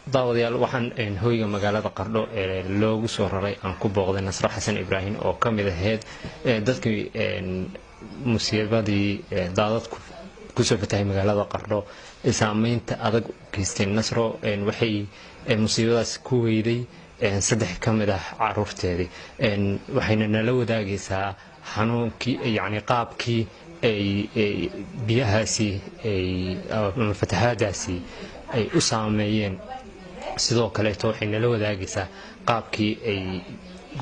Daawadayaal, waxaan hoyga magaalada Qardho ee loogu soo raray aan ku booqday Nasro Xasan Ibraahim oo ka mid ahayd dadkii musiibadii daadadku kusoo fatahay magaalada Qardho saameynta adag u geystay. Nasro waxay musiibadaas ku weyday saddex ka mid ah caruurteedii, waxayna nala wadaagaysaa xanuunkii, yacni qaabkii ay biyahaasi ay ama fatahaadaasi ay u saameeyeen. Sidoo kaleeto waxay nala wadaagaysaa qaabkii ay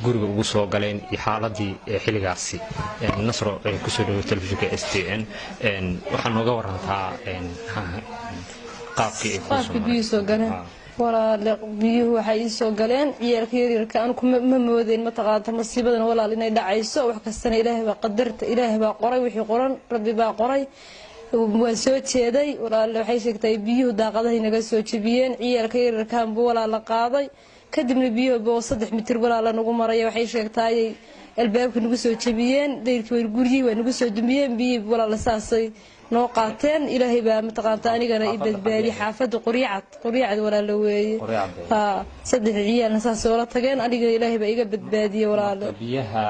guriga ugu soo galeen iyo xaaladii xilligaasi. Nasro, kusoo dhawo telefishinka STN. Waxaa nooga warantaa qaabkii ay qaabka biyuhu soo galeen. Walaale, biyuhu waxay ii soo galeen ciyaalka yaryarka. Anigu ma moodeyn, mataqaanta, masiibadan, walaal, inay dhacayso. Wax kastana Ilaahay baa qadarta, Ilaahay baa qoray, wixii qoran Rabbi baa qoray. Waan soo jeeday, walaale. Waxay sheegtay biyuhu daaqadahay naga soo jebiyeen. Ciyaalka yaryarkaanbu walaala qaaday, kadibna biyuhu 3 mitir walaala nagu maraya. Waxay sheegtaayay albaabka nagu soo jebiyeen, dayrkii guryihii waa nagu soo dumiyeen biyihii, walaala. Saasay noo qaateen. Ilaahay baa, mataqaanta, anigana i badbaadiyey. Xaafadda Qoryacad, Qoryacad, walaala, weeye. Ha, saddex ciyaalna saas oola tageen, anigana Ilaahay baa iga badbaadiyey, walaala. Biyaha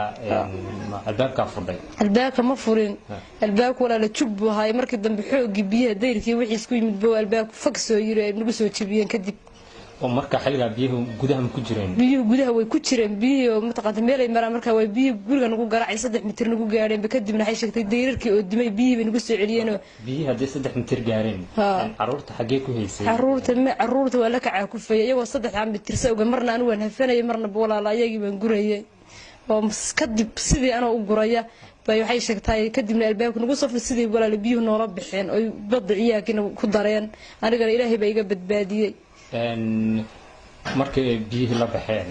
albaabkaa fudhay? Albaabka ma furin. Albaabka, walaala, jug buu ahaay. Markii dambe xoogii biyaha dayrkii wixii isku yimid buu albaabku fag soo yiri, ay nagu soo jebiyeen kadib. Oo marka xilligaa biyuhu gudaha ma ku jireen? Biyuhu gudaha way ku jireen. Biyihii, mataqaanta, meelay maraan markaa waa biyihii guriga nagu garaacay, 3 mitir nagu gaadheen. Kadibna waxay sheegtay dayrarkii oo dumay biyihii bay nagu soo celiyeenoo. Biyihii haddii 3 mitir gaareen, caruurta xaggee ku haysay? Caruurta ma, caruurta waa la kacaa kufayay iyagoo 3 mitir sa uga. Marna anigu waan hafanayay, marna, walaala, ayagii baan gurayay. Oo kadib sidii anoo u guraya bay, waxay sheegtay, kadibna albaabka nagu soo fur, sidii, walaala, biyuhu noola baxeen oy badda ciyaalkiina ku dareen. Anigana Ilaahay baa iga badbaadiyey. Markay biyihii la baxeen,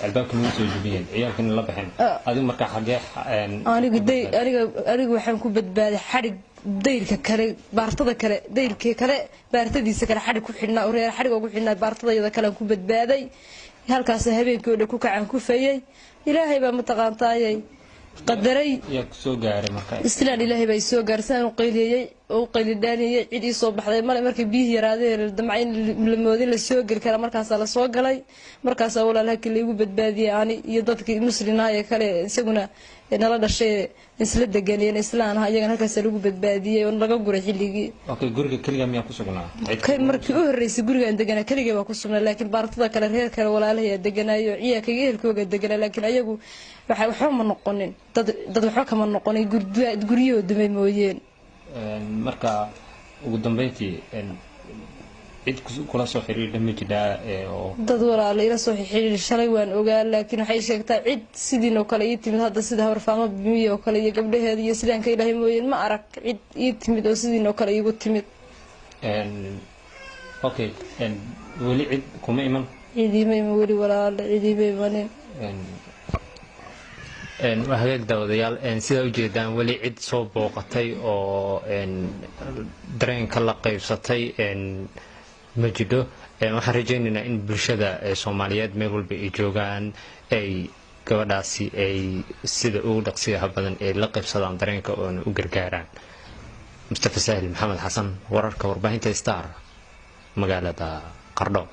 albaabka nagu soo jebiyeen, ciyaalkiina la baxeen, adigu markaa xagee? Anigu day aniga waxaan ku badbaaday xadhig dayrka kale, baartada kale, dayrkii kale baartadiisa kale xadhig ku xidhnaa oo reer xadhig ugu xidhnaa baartadayada kale aan ku badbaaday. Halkaas habeenkii oo dhan ku kacaan ku fayay. Ilaahay baa, mataqaantaayay, qadaray. Yaa ku soo gaaray marka? Islaan Ilaahay baa soo gaarsan. U qayliyey oo u qaylidhaaniyey, cid ii soo baxday male. Markay biyihii yaraadeen, damca in la moodin la soo geli kara, markaasaa la soo galay. Markaasaa, walaal, halkii laygu badbaadiyey ani iyo dadkii muslimnaha ee kale isaguna nala dhashay, isla deganeen, islaan aha, iyagana halkaasaa lagu badbaadiyey oo laga guray xilligii. Okay, guriga keligaa miyaa ku sugnaa? Markii u horreysay gurigaan deganaa keligay baa ku sugnaa, laakiin baartada kale reer kale walaalahayaa deganaayo, ciyaalkayga ehelkooga deganaa. Laakiin ayagu waxa waxba ma noqonin, dad waxba kama noqonin, guryahoo dumay mooyeen. Marka ugu dambeyntii cid kula soo xiriirda ma jiraa oo? Dad, walaala, ila soo xiriir shalay waan ogaa, laakiin waxay sheegtaa cid sidiin oo kale ii timid hadda, sida Habarfaamo Bimiye oo kale iyo gabdhaheeda iyo sidaanka Ilaahay mooyeen, ma arag cid ii timid oo sidiin oo kale iigu timid. Okay, weli cid kuma iman? Cidiima iman weli, walaala, cidiima imanin. Waa hagaag, daawadayaal. Sidaa ujeedaan, weli cid soo booqatay oo dareenka la qaybsatay ma jidho. Waxaan rajaynaynaa in bulshada Soomaaliyeed meel walba ay joogaan ay gabadhaasi ay sida ugu dhaqsiyaha badan ay la qaybsadaan dareenka oona u gargaaraan. Mustafa Sahil Maxamed Xasan, wararka warbaahinta Star, magaalada Qardho.